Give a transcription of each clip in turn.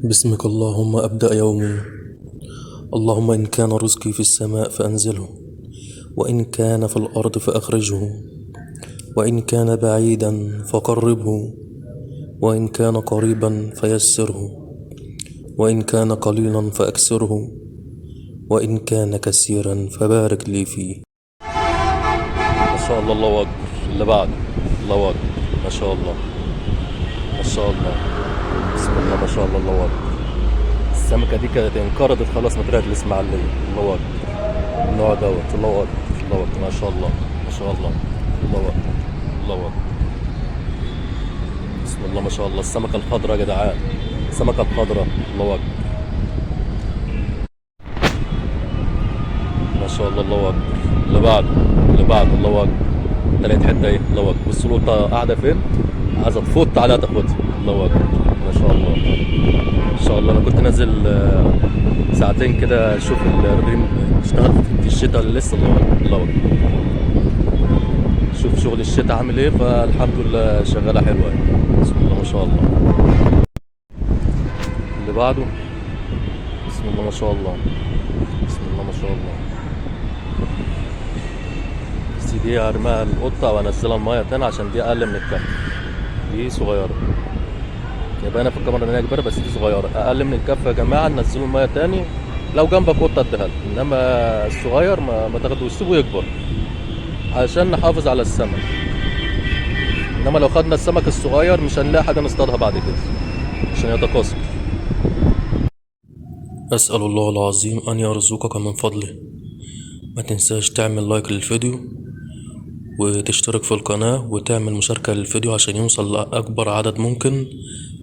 باسمك اللهم أبدأ يومي. اللهم إن كان رزقي في السماء فأنزله، وإن كان في الأرض فأخرجه، وإن كان بعيدا فقربه، وإن كان قريبا فيسره، وإن كان قليلا فأكثره، وإن كان كثيرا فبارك لي فيه. ما شاء الله، الله أكبر. اللي بعده، الله أكبر، ما شاء الله، ما شاء الله، بسم الله ما شاء الله، الله أكبر. السمكة دي كانت انقرضت خلاص من طلعت الإسماعيلية. الله أكبر، النوع دوت، الله أكبر، الله أكبر، ما شاء الله، ما شاء الله، الله أكبر، الله أكبر، بسم الله ما شاء الله. السمكة الخضراء يا جدعان، السمكة الخضراء، الله أكبر، ما شاء الله، الله أكبر. اللي بعده، اللي بعده، الله أكبر. تلات حتة ايه، الله أكبر. بصوا القطة قاعدة فين، عايزة تفوت عليها تاخدها. الله أكبر، ما شاء الله، ما شاء الله. أنا كنت نازل ساعتين كده أشوف الريم اشتغل في الشتاء ولا لسه. الله أكبر، الله أكبر. شوف شغل الشتاء عامل ايه، فالحمد لله شغالة حلوة يعني. بسم الله ما شاء الله. اللي بعده، بسم الله ما شاء الله، بسم الله ما شاء الله. بس دي هرميها القطة وانزلها المية تاني عشان دي أقل من الكف، دي صغيرة. يبقى أنا في الكاميرا إن هي كبيرة بس دي صغيرة، أقل من الكف يا جماعة. نزلوا المية تاني، لو جنبك قطة اديها لها، إنما الصغير ما تاخدوش، سيبه يكبر عشان نحافظ على السمك. إنما لو خدنا السمك الصغير مش هنلاقي حاجة نصطادها بعد كده عشان يتكاثر. أسأل الله العظيم أن يرزقك من فضله. ما تنساش تعمل لايك للفيديو وتشترك في القناة وتعمل مشاركة للفيديو عشان يوصل لأكبر عدد ممكن،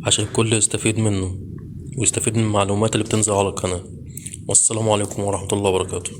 عشان الكل يستفيد منه ويستفيد من المعلومات اللي بتنزل على القناة. والسلام عليكم ورحمة الله وبركاته.